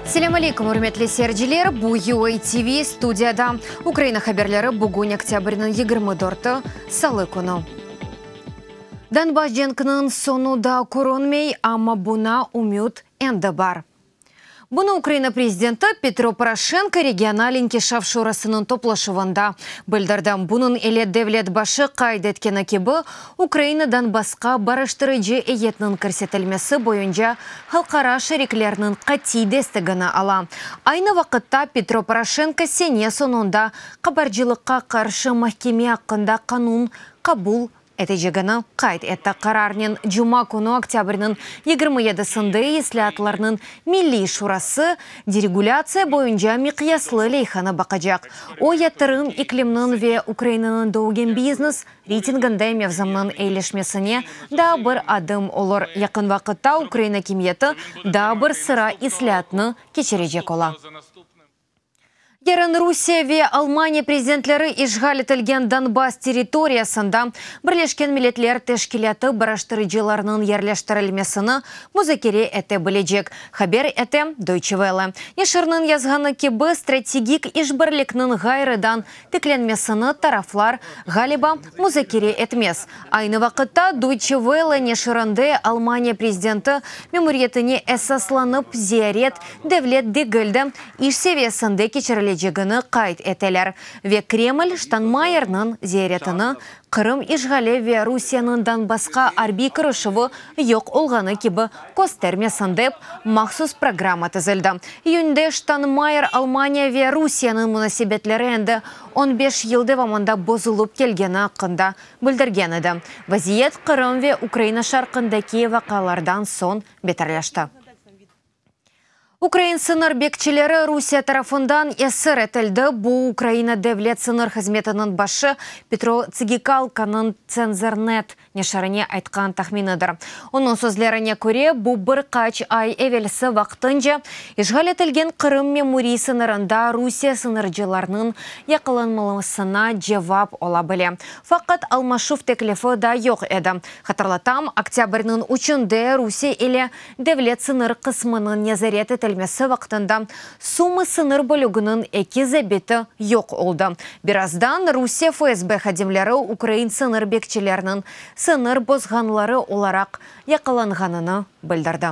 Selâm aleyküm, ürmetli seyirciler! Bu UA TV, studiyada Ukraina haberleri, bugün oktâbrniñ 24-i, salı künü. Donbass cenkiniñ soñu daa körünmey, amma buña ümüt endi bar. Bunı Ukraina prezidenti Petro Poroşenko Regional inkişaf şurasınıñ toplaşuvında bildirdi. Bunıñ ile devlet başı qayd etkeni kibi, Ukraina Donbassqa barıştırıcı eyyetniñ kirsetilmesi boyunca halqara şeriklerniñ qatiy destegini ala. Aynı vaqıtta Petro Poroşenko sene soñunda qabarcılıqqa qarşı mahkeme aqqında qanun qabul etecegini qayd etti. Qararnen cuma künü, oktâbrniñ 27-sinde İslâatlarnıñ milliy şurası deregulâtsiya boyunca miqyaslı leyhanı baqacaq. O, yatırım iklimniñ ve Ukrainanıñ Doing Business reytinginde mevzamnıñ eyileşmesine daa bir adım olur. Yaqın vaqıtta Ukraina akimiyeti daa bir sıra islâatnı keçirecek ola. Yarın Rusiye ve Almaniya prezidentleri işğal etilgen Donbass territoriyasında Birleşken Milletler Teşkilâtı barıştırıcılarınıñ yerleştirilmesini muzakere ete bilecek, haber ete Deutsche Welle. Neşirniñ yazğanı kibi, strategik işbirlikniñ ğayrıdan tiklenmesini taraflar, ğaliba, muzakere etmez. Aynı vaqıtta, Deutsche Welle neşirinde Almaniya prezidenti memuriyetine esaslanıp, ziyaret devlet degil de, iş seviyesinde keçirilecegini qayd eteler ve Kreml Ştanmayerniñ ziyaretini Qırım işğali ve Rusiyeniñ Donbassqa arbiy kirişüvi yoq olğanı kibi köstermesin dep, mahsus programma tizildi. İyünde Ştanmayer Almaniya ve Rusiyeniñ munasebetleri endi on beş yıl devamında bozulıp kelgeni aqqında bildirgen edi. Vaziyet Qırım ve Ukraina şarqındaki vaqialardan soñ beterleşti. Ukrain sıñır bekçileri Rusiye tarafından esir etildi. Bu, Ukraina Devlet sıñır hızmetiniñ başı Petro Tsigikalkonıñ Tsenzornet neşirine aytqan tahminidir. Onıñ sözlerine köre, bu bir qaç ay evelsi vaqtınca işğal etilgen Qırım memuriy sıñırında Rusiye sıñırcılarınıñ yaqalanmasına cevap ola bile. Faqat almaşuv teklifi da yoq edi. Hatırlatam, oktâbrniñ üçünde Rusiye ile Devlet sıñır qısmınıñ nezaret etilmesi vaqtında Sumı sıñır bölüginiñ eki zabiti yoq oldı. Birazdan Rusiye FSB hadimleri ukrain sıñır bekçileriniñ sıñır bozğanları olaraq yaqalanğanını bildirdi.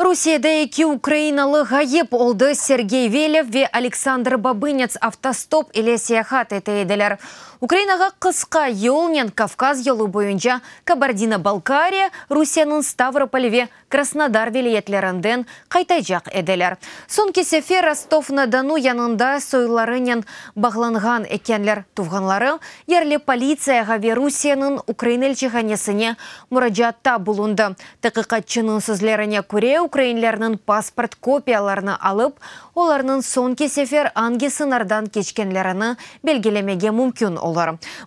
Rusiyede eki ukrainalı ğayıp oldı, Sergey Velev ve Aleksandr Babınets avtostop ile seyahat ete ediler. Ukrainağa qısqa yolnen Kavkaz yolu boyunca Kabardino-Balkariya, Rusiyeniñ Stavropol ve Krasnodar vilâyetlerinden qaytacaq ediler. Soñki sefer Rostov-na-Donu yanında soylarınen bağlanğan ekenler. Tuvğanları yerli politsiyağa ve Rusiyeniñ Ukraina elçihanesine muracaatta bulundı. Taqiqatçınıñ sözlerine köre, ukrainlerniñ pasport kopiyalarını alıp, olarnıñ soñki sefer angi sıñırdan keçkenlerini belgilemege mümkün olur.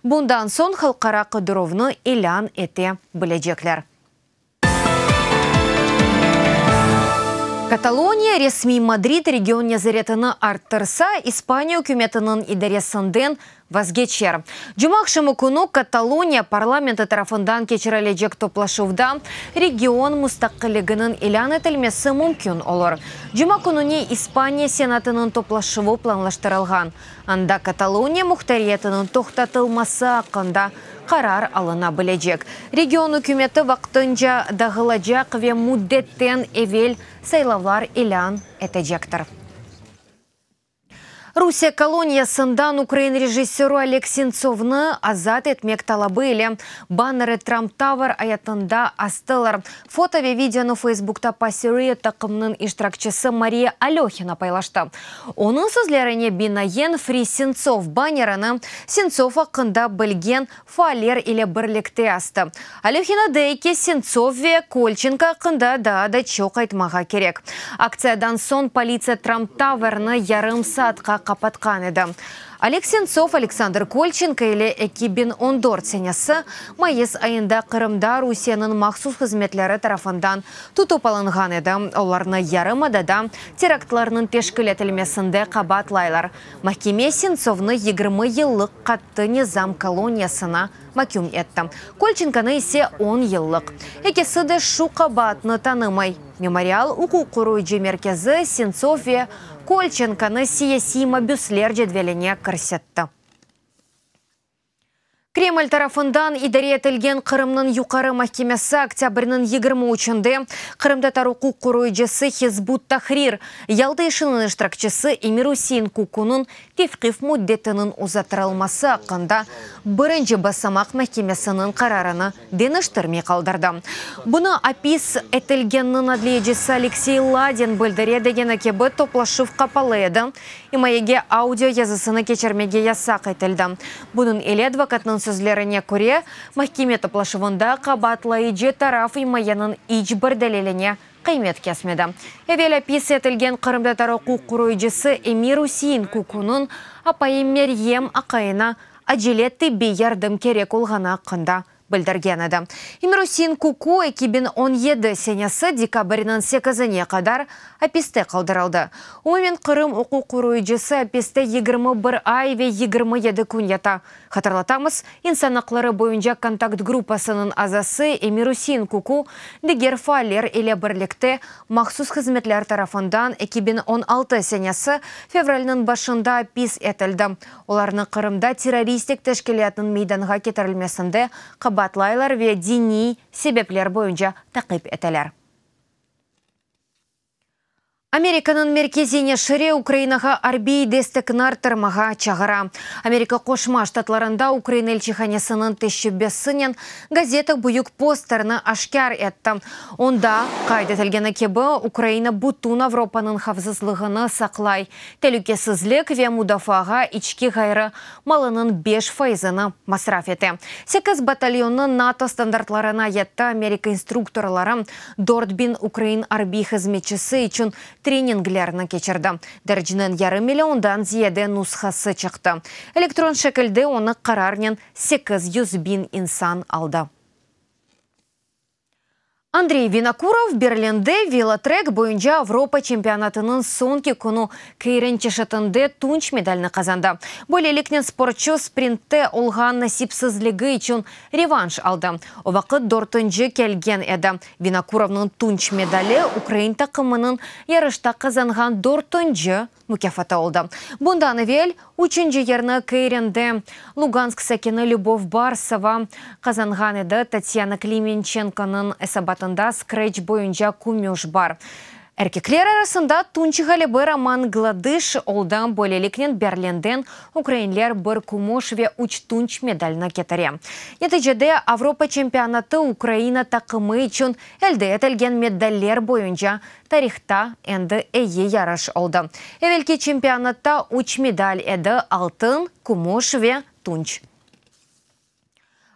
Bundan soñ halqara qıdıruvnı ilân ete bilecekler. Kataloniya resmiy Madrid region nezaretini arttırsa, İspaniya ükümetiniñ idaresinden vazgeçer. Cumaaqşamı künü Kataloniya parlamenti tarafından keçirilecek toplaşuvda region mustaqilliginiñ ilân etilmesi mümkün olur. Cuma kününe İspaniya Senatınıñ toplaşuvı planlaştırılğan. Anda Kataloniya muhtariyetiniñ toqtatılması aqqında qarar alına bilecek. Region ükümeti vaqtınca dağılacaq ve müddetten evel saylavlar ilân etecektir. Rusiye koloniyasından ukrain rejissörı Oleg Sentsovnı azat etmek talabı ile banneri Trump Tower ayatında astılar. Foto ve videonı Facebookta Passeria taqımınıñ iştirakçisi Mariya Alöhina paylaştı. Onıñ sözlerine binaen, Free Sentsov bannerini Sentsov aqqında bilgen faaller ile birlikte astı. Alöhina dey ki, Sentsov ve Kolçenko aqqında daa da çoq aytmağa kerek. Aktsiyadan soñ politsiya Trump Towerni yarım saatqa qapatqan edi. Oleg Sentsov Aleksandr Kolçenko ile 2014 senesi mayıs ayında Qırımda Rusiyeniñ mahsus hızmetleri tarafından tutıp alınğan edi. Olarnı yarımadada teraktlarnıñ teşkil etilmesinde qabaatlaylar. Mahkeme Sentsovnı 20 yıllıq qattı nizam koloniyasına maküm etti, Kolçenkonı ise on yıllıq. Ekisi de şu qabaatnı tanımay. Memorial uquq qoruyıcı merkezi Sentsov ve Kolçenkonı siyasiy mabüsler cedveline kirsetti. Kreml tarafından idare etilgen Qırımnıñ Yuqarı mahkemesi oktâbrniñ 23-nde qırımtatar uquq qoruyıcısı Hizb ut-Tahrir Yalta işiniñ iştirakçisi Emir-Usein Kukunıñ tevqif müddetiniñ uzattırılması aqqında birinci basamaq mahkemesiniñ qararını deñiştirmey qaldırdı. Bunı apis etilgenniñ adliyecisi Aleksey Ladin bildire degeni kibi, toplaşuv qapalı edi, imayege audio yazısını keçirmege yasaq etildi. Bunıñ ile, advokatnıñ sözlerine köre, mahkeme toplaşuvında qabaatlayıcı taraf imayeniñ iç bir deliline qıymet kesmedi. Evel apis etilgen qırımtatar uquq qoruyıcısı Emir-Usein Kukunıñ apayı Meryem aqayına acele tibbiy yardım kerek olğanı aqqında bildirgen edi. Emir-Usein Kuku 2017 senesi dekabrniñ sekizine qadar apiste qaldırıldı. Umumen Qırım uquq qoruyıcısı apiste 21 ay ve 27 kün yata. Hatırlatamız, İnsan aqları boyunca kontakt gruppasınıñ azası Emir-Usein Kuku diger faaller ile birlikte mahsus hızmetler tarafından 2016 senesi fevralniñ başında apis etildi. Olarnı Qırımda terroristik teşkilâtnıñ meydanğa ketirilmesinde qabaatlaylar ve diniy sebepler boyunca taqip eteler. Amerikanıñ merkeziy neşiri Ukrainağa arbiy destekni arttırmağa çağıra. Amerika Qoşma Ştatlarında Ukraina elçihanesiniñ teşebbüsinen gazeta büyük posterni aşkâr etti. Onda qayd etilgeni kibi, Ukraina bütün Avropanıñ havfsızlığını saqlay, telükesizlik ve mudafaağa içki ğayrı malınıñ beş fayızını masraf ete. Sekiz batalyonnı NATO standartlarına yetti, Amerika instruktorları 4000 ukrain arbiy hızmetçisi içün treninglerni keçirdi. Dercniñ yarım milliondan ziyade nushası çıqtı. Elektron şekilde onı qararnen 800 biñ insan aldı. Andrey Vinokurov Berlinde velotrek boyunca Avropa çempionatınıñ soñki künü keirin çeşitinde tunç medalni qazandı. Böyleliknen sportçu sprintte olğan nasipsizligi içün revanş aldı. O vaqıt dörtünci kelgen edi. Vinokurovnıñ tunç medali ukrain taqımınıñ yarışta qazanğan dörtünci mukâfatı oldı. Bundan evel üçünci yerni Keyrinde Lugansk sakini Lübov Barsova qazanğan edi. Tatyana Klimençenkonıñ esabatında skretç boyunca kümüş bar. Erkekler arasında tunç ğalibi Roman Gladış oldı. Böyleliknen Berlinden ukrainler bir kümüş ve üç tunç medalni ketire. Neticede Avropa çempionatı Ukraina taqımı içün elde etilgen medaller boyunca Tarihta endi eyi yarış oldı. Evelki çempionatta üç medal edi, altın, kümüş ve tunç.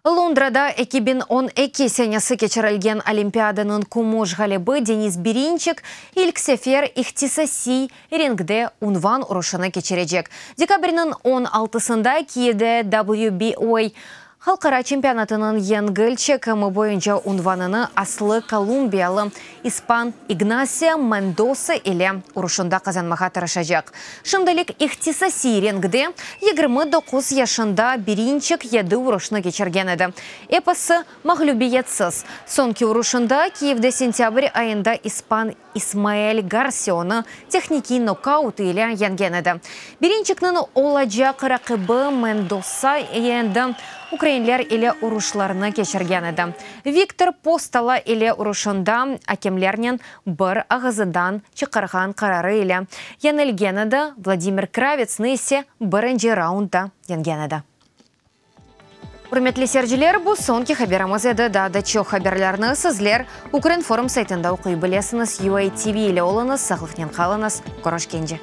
Londrada 2012 senesi keçirilgen Olimpiadanıñ kümüş ğalibi Denis Birincik ilk sefer ihtisasiy ringde unvan uruşını keçirecek. Dekabrniñ on altısında Kiyevde WBO Halqara çempionatınıñ yengil çekimi boyunca unvanını aslı kolumbiyalı ispan İgnasio Mendosa ile uruşında qazanmağa tırışacaq. Şimdilik ihtisasiy ringde 29 yaşında Birinçik yedi uruşnı keçirgen edi. Episi mağlübiyetsiz. Soñki uruşında Kiyevde sentâbr ayında ispan İsmael Garsionı tehnikiy nokaut ile yeñgen edi. Birinçikniñ olacaq raqibi Mendosa endi ukrainler ile uruşlarnı keçirgen edi. Viktor Postala ile uruşında akemlernen bir ağızdan çıqarğan qararı ile yeñilgen edi, Vladimir Kravetsni ise birinci raundda yeñgen edi. Ürmetli seyirciler, bu soñki haberimiz edi. Daa da çoq haberlerni sizler Ukrinform saytında oquy bilesiñiz. UATV ile oluñız, sağlıqnen qalıñız, körüşkence.